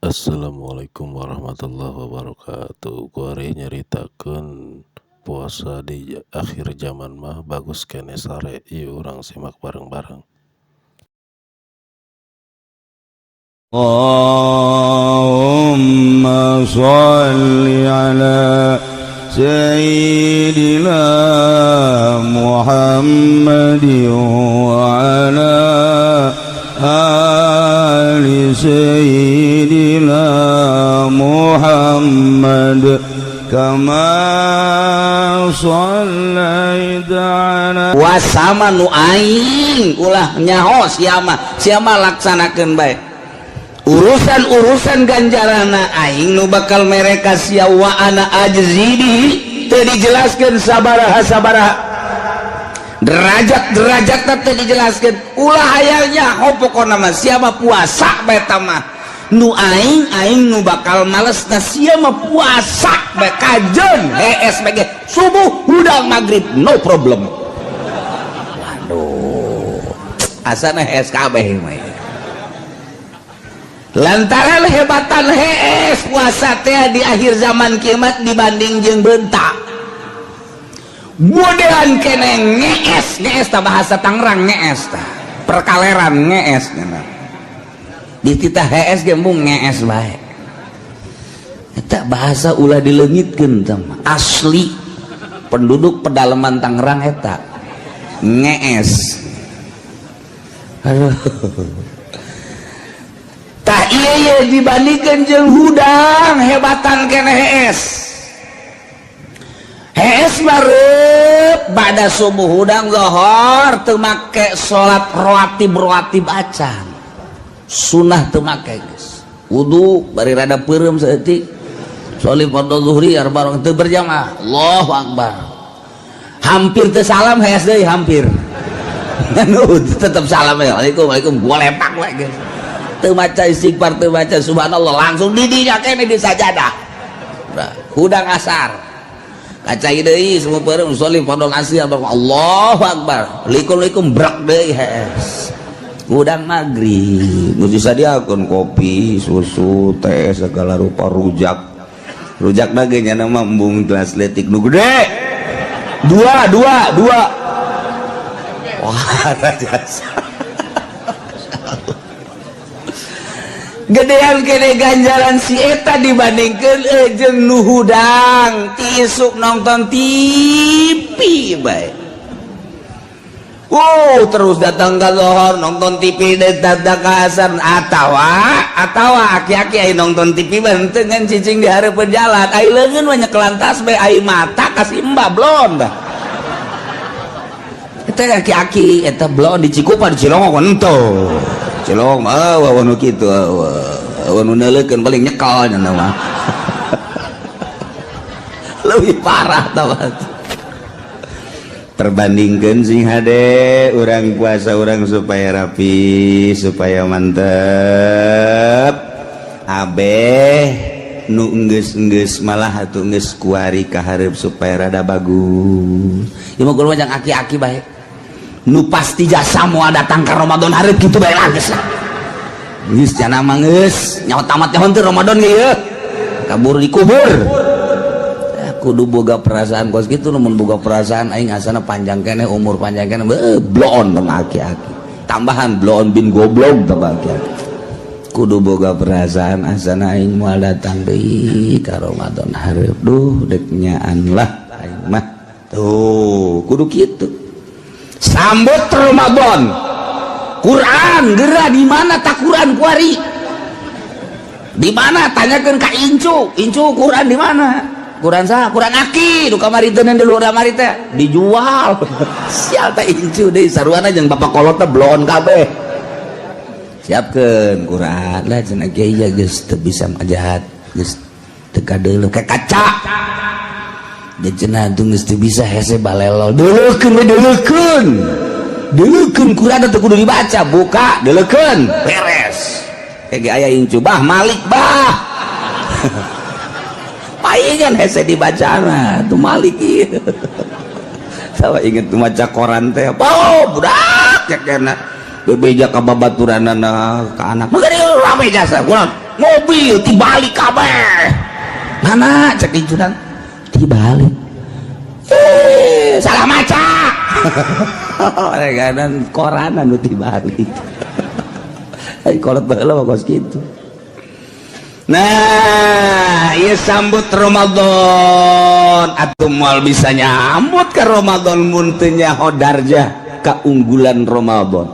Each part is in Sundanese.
Assalamualaikum warahmatullahi wabarakatuh. Kuari nyaritakeun puasa di akhir zaman mah bagus keneh sare. Yuk urang simak bareng-bareng. Allahumma sholli ala sayyidina Muhammadin wa ala ali sayyidina Muhammad kama shallaita ala Puasa nu aing ulah nyaho sia mah, sia mah laksanakeun bae urusan-urusan ganjarana, aing nu bakal mereka sia. Wa ana ajzi bihi, teu dijelaskeun sabaraha sabaraha derajat-derajat, teu dijelaskeun. Ulah hayang nyaho, pokona mah sia mah puasa bae. Mah nu aing, aing nu bakal males na. Sia mah puasa bae kajeun hees bae, subuh hudang maghrib no problem. Waduh, asana hees kabeh mah lantaran hebatan hees puasa teh di akhir zaman kiamat dibanding jeung bentak modelan kene ngees. Ngees ta bahasa Tangerang, ngees ta perkaleran, ngees di titah hees ge embung ngees bae. Eta bahasa ulah dileungitkeun tah, asli penduduk pedalaman Tangerang eta ngees. Aduh, tah iya iya, dibandingkan jeung hudang hebatan kene hees. Hees mareup pada subuh hudang zohor, teu make salat rawatib rawatib acan, sunah teu make, geus wudu bari rada peureum saeutik, sholli fardhu zuhri arba, teu berjamaah, Allahu akbar, hampir teu salam, hees deui hampir, tetep salam ya, Waalaikum waalaikum, gua lepak we geus teu maca istighfar, teu maca subhanallah, langsung didinya kene di sajadah. Nah, hudang asar kacai deui semua peureum, sholli fardhu asri, Allahu akbar, likum likum brak deui hees. Hudang maghrib geus disadiakeun kopi susu teh segala rupa, rujak rujak daging nya mah embung gelas letik nu gede dua dua dua. Wah, jasa gedean kene ganjaran si eta dibandingkan jeung nu hudang ti isuk nonton TV bae. Wow, terus datang ke lohor nonton TV, datang ke asar atawa atawa aki-aki ai nonton TV benten kan cicing di hareupeun jalan, ai leungeun mah nyekelan tasbih, ai mata kasih mbak blon dah. Eta aki-aki eta blon di Cikupa, di Cilongok henteu. Cilong mah eueuh nu kitu, eueuh nu neuleukeun, paling nyekel nya mah lebih parah tah. Perbandingkan sing hade urang puasa urang supaya rapi, supaya mantep abeh nu enggeus-enggeus malah atuh geus kuari ka hareup supaya rada bagus. Ieu mah kudu jang aki-aki bae nu pasti jasa moal datang ka Ramadan hareup kitu bae lah, geus lah, geus jana mah geus nyawa tamat nyaho teu Ramadan ge ieu kabur dikubur. Kudu boga perasaan kos gitu. Namun boga perasaan aing asana panjang kene umur, panjang kene, bloon tong aki-aki tambahan bloon bin goblok tong aki-aki. Kudu boga perasaan asana aing moal datang deui ka Ramadan hareup, duh dek nyaan lah aing mah. Tuh kudu kitu sambut Ramadan. Quran geura di mana tak Quran kuari di mana? Tanyakeun ka incu incu, Quran di mana? Quran sah? Quran aki nu kamari teh, di luar kamari teh dijual. Sial teh incu deui saruana jeung bapak kolot teh bloon kabeh. Siapkeun Quran lah cenah ge, ieu geus teu bisa jahat, geus teu kadeuleu kayak kaca. Dia cenah tuh geus teu bisa hese balelo. Deuleukeun we, deuleukeun deuleukeun Quran teh kudu dibaca, buka deuleukeun beres. Kayak aya incu, bah Malik bah palingan hese dibacana tuh Malik ieu. Sawa inget tuh maca koran teh. Oh, budak ya kena bebeja ka babaturanana ka anak. Maka rame jasa kurang. Mobil ti Bali kabeh. Mana cek incunan ti Bali. Eh, salah maca. Reganan koran anu ti Bali. Ai kolot baheula mah kos kitu. Nah, ieu sambut Ramadan atuh moal bisa nyambut ke Ramadan mun teu nyaho darjah keunggulan Ramadan.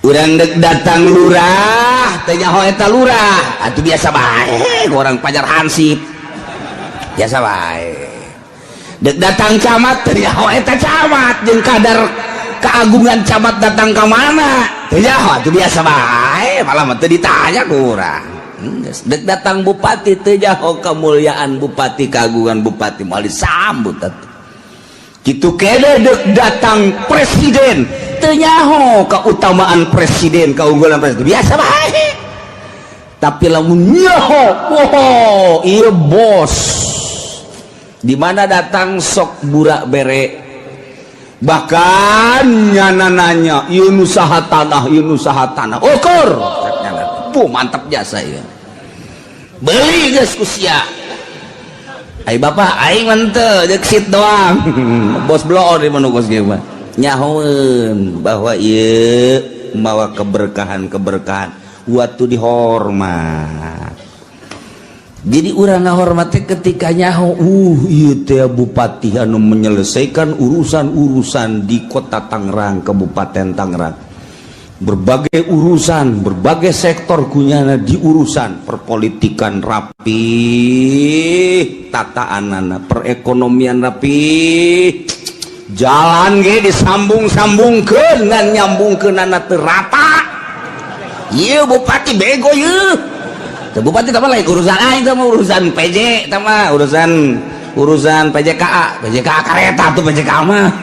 Urang dek datang lurah, teu nyaho eta lurah, atuh biasa bae orang pajar hansip. Biasa bae. Dek datang camat, teu nyaho eta camat jeung kadar keagungan camat datang ke mana? Teu nyaho atuh biasa bae, malah mah teu ditanya ku urang. Dek datang bupati teu nyaho kemuliaan bupati, keagungan bupati, moal disambut atuh. Kitu kene dek datang presiden teu nyaho keutamaan presiden, keunggulan presiden, biasa bae. Tapi lamun nyaho, wow, ieu bos. Di mana datang sok burak bere, bahkan nyana nanya ieu nu saha tanah, ieu nu saha tanah, ukur puh mantap jasa ieu, beli geus ku sia. Ai bapak aing mah teu jeung sit doang. Bos bloon di mana kos kieu mah nyahoeun bahwa ieu mawa keberkahan-keberkahan waktu dihormat. Jadi urang ngahormat ketika nyaho, ieu teh bupati anu menyelesaikan urusan-urusan di kota Tangerang, Kabupaten Tangerang. Berbagai urusan, berbagai sektor kunyana diurusan, perpolitikan rapi, tataanana, perekonomian rapi, jalan ge disambung-sambungkeun ngan nyambungkeunana teu rata. Ieu bupati bego ieu. Teu bupati teh lain urusan aing, teh mah urusan PJ, teh mah urusan urusan PJKA, PJKA kareta tuh PJKA mah.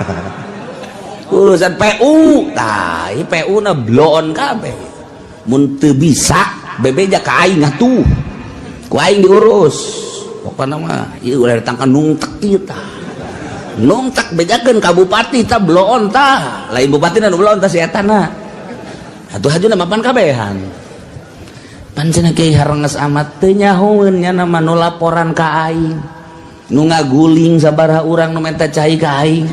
Urusan PU, tah ieu PU na bloon kabeh. Mun teu bisa bebeja ka aing atuh. Ku aing diurus. Pokona mah ieu ulah datang ka nungtek ieu tah. Nungtek bejakeun ka bupati tah bloon tah. Lain bupati nu bloon tah si eta na. Atuh hajuna mapan kabehan. Pan cenah kiai harenges amat teu nyahoeun nya nama nu laporan ka aing. Nu ngaguling sabaraha urang nu menta cai ka aing.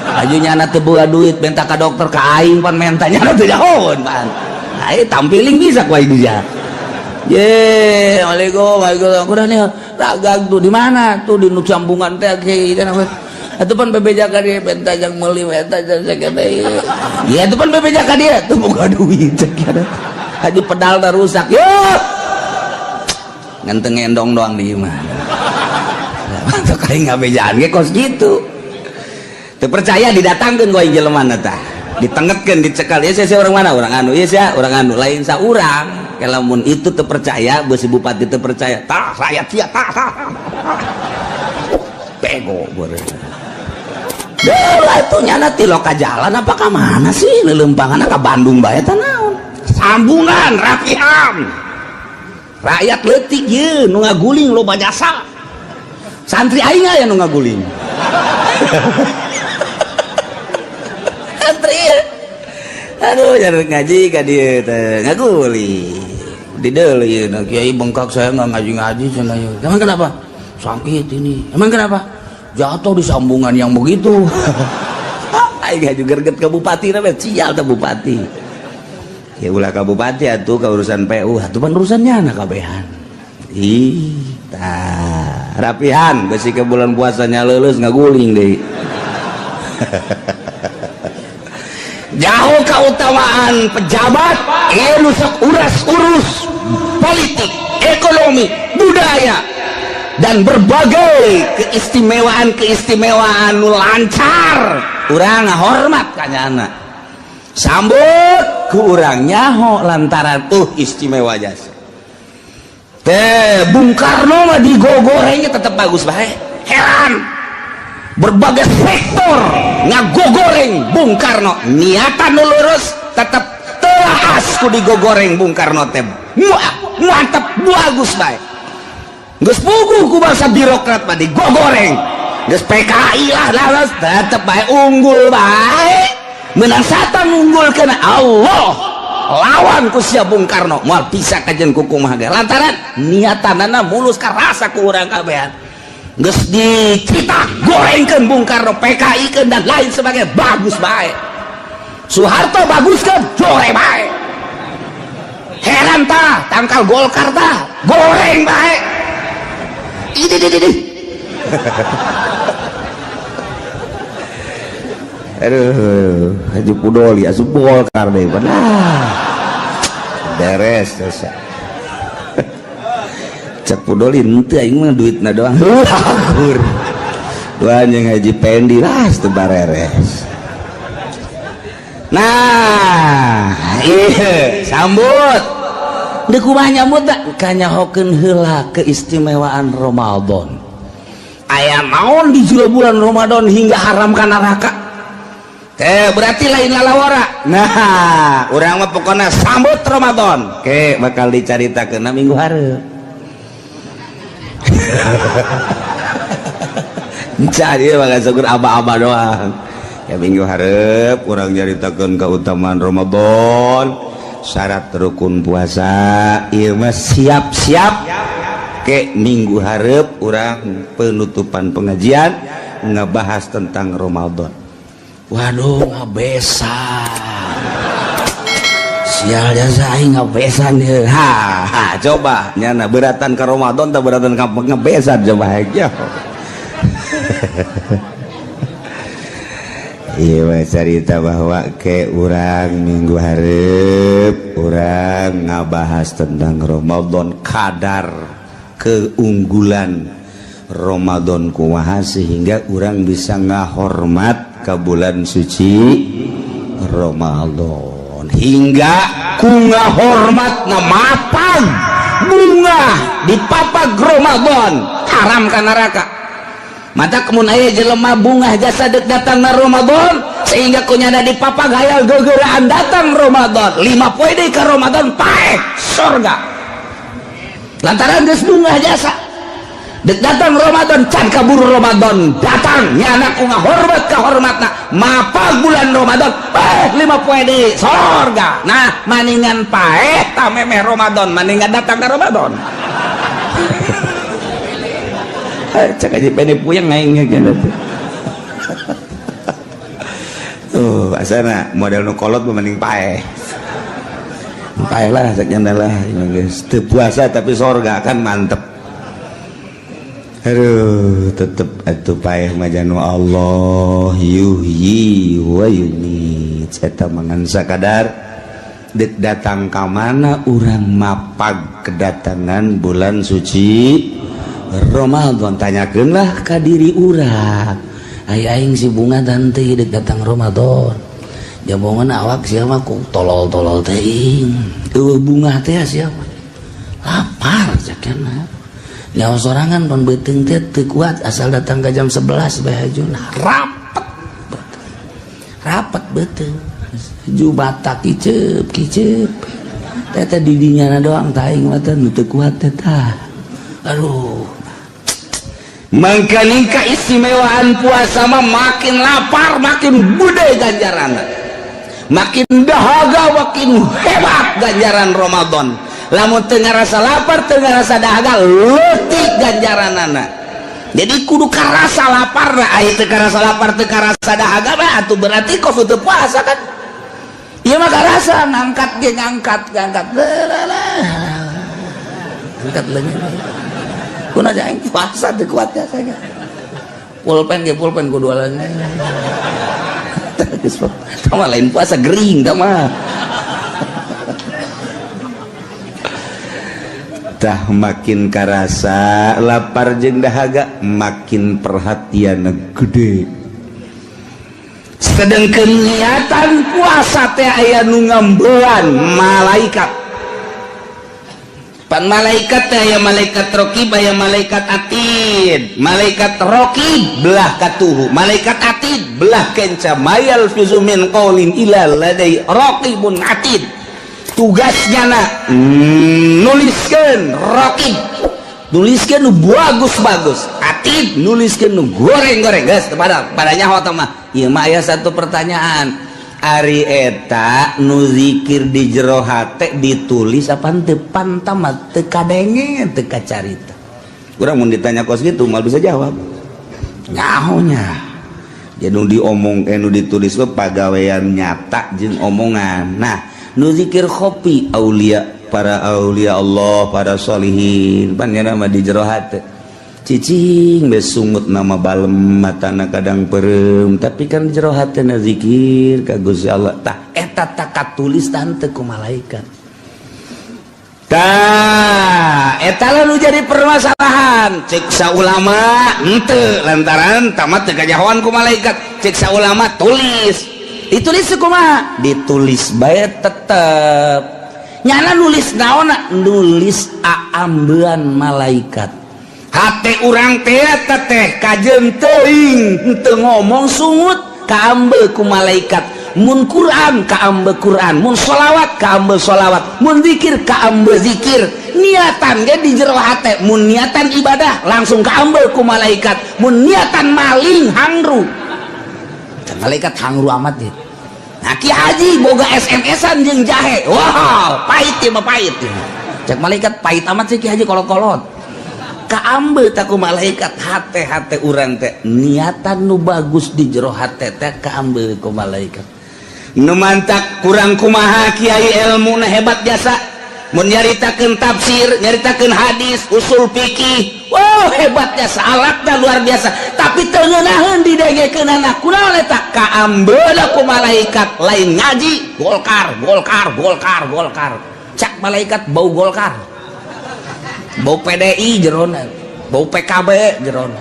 Aju nyana teu boga duit menta ka dokter ka aing pan menta nyana teu nyahoeun pan. Ai tampiling bisa ku aing dia. Ye, Waalaikumsalam, waalaikumsalam. Udah nih, dagang tuh di mana? Tuh di nu sambungan teh kiai teh. Atuh pan bebeja ka dia menta jang meuli menta jang sakene. Ya itu pan bebeja ka dia tuh boga duit cek ya. Haji pedal dah rusak. Yo. Ngan teu ngendong doang di imah. Mantap aing ngabejaan ge kos gitu. Teu percaya didatangkeun ku aing jelema tah. Ditengetkeun dicekal ya saya orang mana? Orang anu, ya saya orang anu, lain sa urang. Lamun itu teu percaya, beusi bupati teu percaya. Tah rakyat sia tah tah. Bego beureum. Lah itu nyana ti loka jalan apa ka mana sih lelempangan ka Bandung bae tah naon? Sambungan rapihan. Rakyat leutik ye nu ngaguling loba jasa. Santri aing aya nu ngaguling. Santri. Aduh, jangan ngaji ka dieu teh ngaguling. Di deuleu ieu na kiai bengkak saya nggak ngaji-ngaji cenah ieu. Emang kenapa? Sakit ini. Emang kenapa? Jatuh di sambungan yang begitu. Aing ngaju gerget ke bupati na sial teh bupati. Ya ulah ka bupati atuh ka urusan PU atuh pan urusannya anak kabehan. Ih, tah rapihan besi ke bulan puasanya lulus ngaguling deui. Jauh keutamaan pejabat ieu nu sok uras-urus politik, ekonomi, budaya dan berbagai keistimewaan-keistimewaan nu lancar. Urang ngahormat ka nyana. Sambut ku urang nyaho lantaran istimewa jasa. Teh Bung Karno mah digogorengnya tetep bagus bae. Heran. Berbagai sektor ngagogoreng Bung Karno, niatan nu lurus tetep telaas ku digogoreng Bung Karno teh. Mantep bagus bae. Geus puguh ku bangsa birokrat mah digogoreng. Geus PKI lah lah tetep bae unggul bae. Menang satan unggul kena Allah. Lawan ku sia Bung Karno moal bisa kajen kukumaha ge lantaran niatanana mulus karasa ku urang kabehan. Geus dicita gorengkeun Bung Karno, PKI keun dan lain sebagainya, bagus bae. Soeharto baguskeun, jore bae. Heran tah tangkal Golkar tah goreng bae. Ini ini. Aduh, Haji Pudoli asup Golkar deh, nah beres dosa. Cek Pudoli henteu, aing mah duitna doang. Akur. Dua jeung Haji Pendi lah teu bareres. Nah, iya, sambut. Deuk kumaha nyambut da? Kanyahokeun heula keistimewaan Ramadan. Aya naon di jero bulan Ramadan hingga haram ka neraka? Berarti lain lalawara. Nah, urang mah pokoknya sambut Ramadan. Oke, bakal dicaritakeun minggu hareup. Cari bakal syukur aba-aba doang. Ya minggu hareup urang nyaritakeun keutamaan Ramadan, syarat rukun puasa. Ieu mah siap-siap ke minggu hareup urang penutupan pengajian ngebahas tentang Ramadan. Waduh, ngabesan. Sial jasa aing ngabesan ya. Ha, ha, coba nyana beratan ke Ramadan tak beratan ka ngebesan coba ya. Iya cerita bahwa ke urang minggu hareup urang ngabahas tentang Ramadan, kadar keunggulan Ramadan kumaha sehingga urang bisa ngahormat ke bulan suci Ramadan hingga ku ngahormat mapag bunga di papag Ramadan haram ka neraka. Mata kemun aya jelema bungah jasa dek datang na Ramadan sehingga kunyana di papag hayal gegeraan datang Ramadan 5 poe deui ka Ramadan paeh sorga lantaran geus bungah jasa dek datang Ramadan can kaburu Ramadan datang nyana ku ngahormat ka hormatna mapag bulan Ramadan paeh 5 poe deui sorga. Nah, maningan paeh tah memeh Ramadan maningan datang ka Ramadan. Cek aja pene puyeng aing gitu. Tuh, asana model nu kolot mah mending paeh. Paeh lah cek nyana lah geus teu puasa tapi sorga kan mantep. Aduh, tetep atuh paeh mah janu Allah yuhyi wa yumiit. Eta mangan sakadar dek datang ka mana urang mapag kedatangan bulan suci Ramadan. Tanyakeunlah ka diri urang, aya aing si bunga tante dek datang Ramadan jabongan awak sia mah ku tolol-tolol teuing eueuh bunga teh sia mah lapar cakena nyawa sorangan pan beuteung teh teu kuat asal datang ka jam 11 bae hajuna rapet rapet beuteung ju batak kiceup kiceup teh teh didinya doang tah aing mah teh nu teu kuat teh tah. Aduh, mangkaning keistimewaan puasa mah makin lapar makin gede ganjaran, makin dahaga makin hebat ganjaran Ramadan. Lamun teu ngarasa lapar teu ngarasa dahaga leutik ganjaranana. Jadi kudu karasa lapar lah, aya teu karasa lapar teu karasa dahaga mah atuh berarti kos teu puasa kan. Ieu mah karasa ngangkat ge ngangkat ngangkat angkat leungeun. Kuna aing puasa teu kuat ya saya. Pulpen ge pulpen kudu leungeun. Tah lain puasa gering tah mah. Tah makin karasa lapar jeung dahaga makin perhatian gede. Sedengkeun niatan puasa teh aya nu ngambean malaikat. Pan malaikat teh aya malaikat raqib aya malaikat atid. Malaikat raqib belah katuhu, malaikat atid belah kenca. Mayal fizu min qaulin illa ladai raqibun atid. Tugasnya na nuliskeun raqib, nuliskeun nu bagus-bagus, atid nuliskeun nu goreng-goreng. Geus pada nyaho tah mah. Ieu mah aya satu pertanyaan. Ari eta nu zikir di jero hate ditulis apa teu? Pantamat teu kadenge, teu kacarita. Urang mun ditanya kos gitu mal bisa jawab nyahonya. Jadi nu diomong, nu ditulis mah pagawean nyata jeung omongan. Nah, nu zikir khofi, aulia, para aulia Allah, para solihin, pan mah di jero hate cicing be sungut nama balem, matana kadang perem, tapi kan jero hatena zikir ka Gusti Allah. Tah, eta tak katulis tante ku malaikat. Tah, eta lah nu jadi permasalahan. Cek ulama henteu, lantaran tamat teu kajahoan ku malaikat. Cek ulama tulis, ditulis kumaha? Ditulis bae tetep nyana nulis naonna, nulis aambean malaikat. Hate urang teh teh kajeun teuing henteu ngomong sungut kaambe ku malaikat. Mun Quran kaambe Quran, mun sholawat kaambe sholawat, mun zikir kaambe zikir. Niatan ge di jero hate, mun niatan ibadah langsung kaambe ku malaikat. Mun niatan maling, hangru malaikat, hangru amat deh. Nah, Ki Haji boga SMS-an jeung jahe, wah, pahit ya mah, pahit ya. Cek malaikat, pahit amat sih Ki Haji, kolot-kolot. Kaambe tak ku malaikat hate-hate urang teh. Niatan nu bagus di jero hate teh kaambe ku malaikat. Nu mantak kurang kumaha kiai ilmu na hebat jasa mun nyaritakeun tafsir, nyaritakeun hadis, usul fikih, wow, hebat jasa, alatna luar biasa, tapi teu ngeunaheun didengekeunana. Kunaon eta? Kaambeuna ku malaikat. Lain ngaji Golkar, Golkar, Golkar, Golkar, cak malaikat bau Golkar, bau PDI jerona, bau PKB jerona,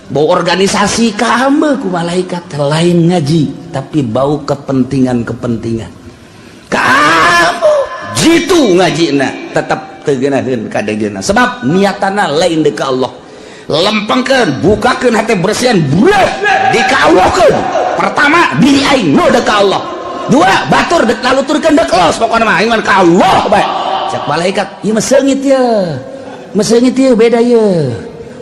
bau organisasi. Kaambe ku malaikat. Lain ngaji tapi bau kepentingan-kepentingan, kamu jitu ngaji na tetap teu geunaheun kadegena, sebab niatana lain deuk ka Allah. Lempengkeun, bukakeun hati, bersihan, bulat dikawahkeun. Pertama, diri aing nu deuk ka Allah. Dua, batur dek laluturkeun, dek los. Pokona mah aing mah ka Allah bae. Cek malaikat, ieu mah seungit ye, mah seungit ye, beda ye.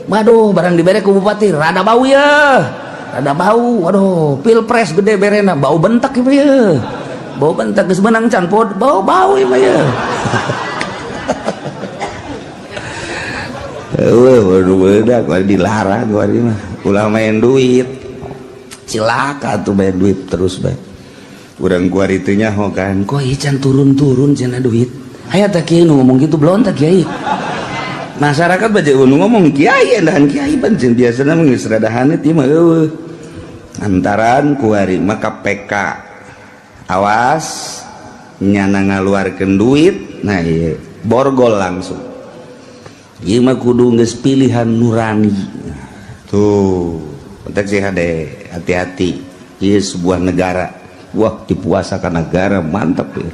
Waduh, barang dibere ku bupati rada bau ya, rada bau. Waduh, pilpres gede berena, bau bentak ieu ye, bau bentak. Geus menang can pod, bau bau ieu mah ye. Eueuh, waduh, bedak dilarang kuari mah, ulah main duit, cilaka tuh main duit terus bae. Urang kuari teu nyaho kan, kok ieu can turun-turun cenah duit. Aya teh kieu nu ngomong gitu belum teh, kiai? Masyarakat baca nu ngomong kiai dan kiai pan jeung biasana mah geus rada haneut, ieu mah eueuh. Antaran kuari mah KPK awas nyana ngaluarkeun duit. Nah, ieu borgol langsung. Ieu mah kudu geus pilihan nurani tuh. Penting sih hade, hati-hati. Ieu sebuah negara, wah, dipuasakan negara, mantap ya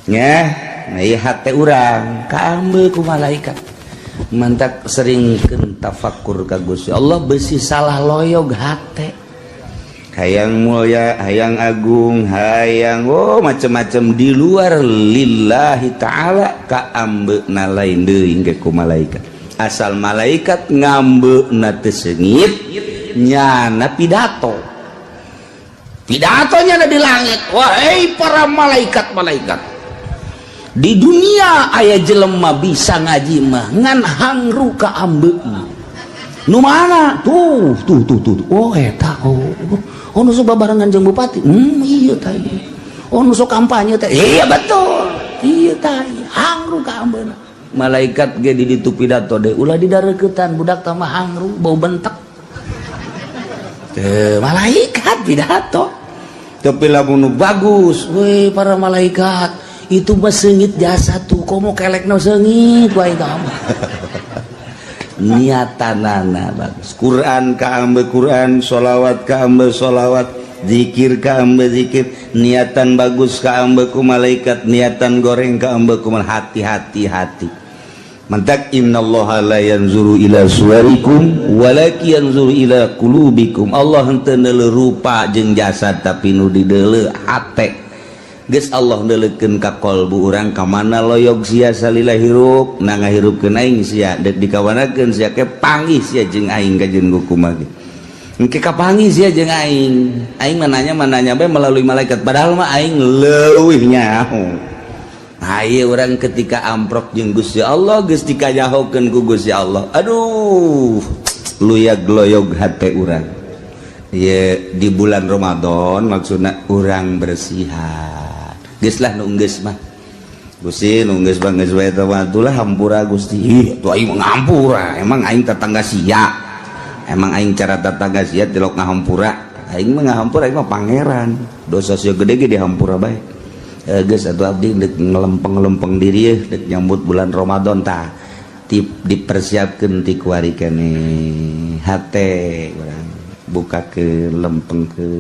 nya. Nah, ieu hate urang kaambe ku malaikat. Mantak seringkeun tafakur ka Gusti Allah, besi salah loyog hate. Hayang mulia, hayang agung, hayang oh macam-macam di luar lillahi ta'ala, kaambeuna lain deui ge ku malaikat. Asal malaikat ngambeuna teu seungit, nyana pidato, pidatonya ada di langit. Wahai para malaikat-malaikat di dunia, aya jelema bisa ngaji mah ngan hangru kaambeuna. Nu mana tuh? Tuh, tuh, tuh, tuh. Oh, eta. Oh, oh, nu sok babarengan jeung bupati. Iya tah. Oh, nu sok kampanye teh. Iya, betul, iya tah. Hangru kaambeuna. Malaikat ge di ditu pidato deh, ulah didareukeutan, budak tah mah hangru, bau bentek. Teu, malaikat pidato. Tapi lamun nu bagus, weh, para malaikat, itu mah seungit jasa tuh, komo kelekna seungit wae kamu. Niatanana bagus, Quran kaambe Quran, sholawat kaambe sholawat, zikir kaambe zikir, niatan bagus kaambe ku malaikat, niatan goreng kaambe ku. Hati-hati, hati. Mantak innallaha la yanzuru ila suwarikum walakin yanzuru ila qulubikum. Allah henteu neuleuh rupa jeung jasad, tapi nu dideuleu hate. Geus Allah neuleukeun ka qalbu urang, ka mana loyog sia salila hirup. Na ngahirupkeun aing sia dek dikawanakeun sia, ke panggih sia jeung aing kajeun kumaha. Engke kapanggih sia jeung aing. Aing mah nanya mah nanya bae melalui malaikat, padahal mah aing leuwih nyaho. Ayo urang ketika amprok jeung Gusti Allah, geus dikanyahokeun ku Gusti Allah. Aduh, luyag loyog hate urang. Ye di bulan Ramadan maksudna urang bersihan. Geus lah nu geus mah. Gusti nu geus mah geus wae teh lah, hampura Gusti. Ih, tuh aing mah ngampura. Emang aing tetangga sia. Emang aing cara tetangga sia tilok ngahampura. Aing mah ngahampura, aing mah pangeran. Dosa sia gede ge dihampura bae. Eh, geus atuh abdi deuk ngelempeng-lempeng diri ye, deuk nyambut bulan Ramadan tah. Dipersiapkeun ti kuari keneh hate urang buka ke lempeng ke.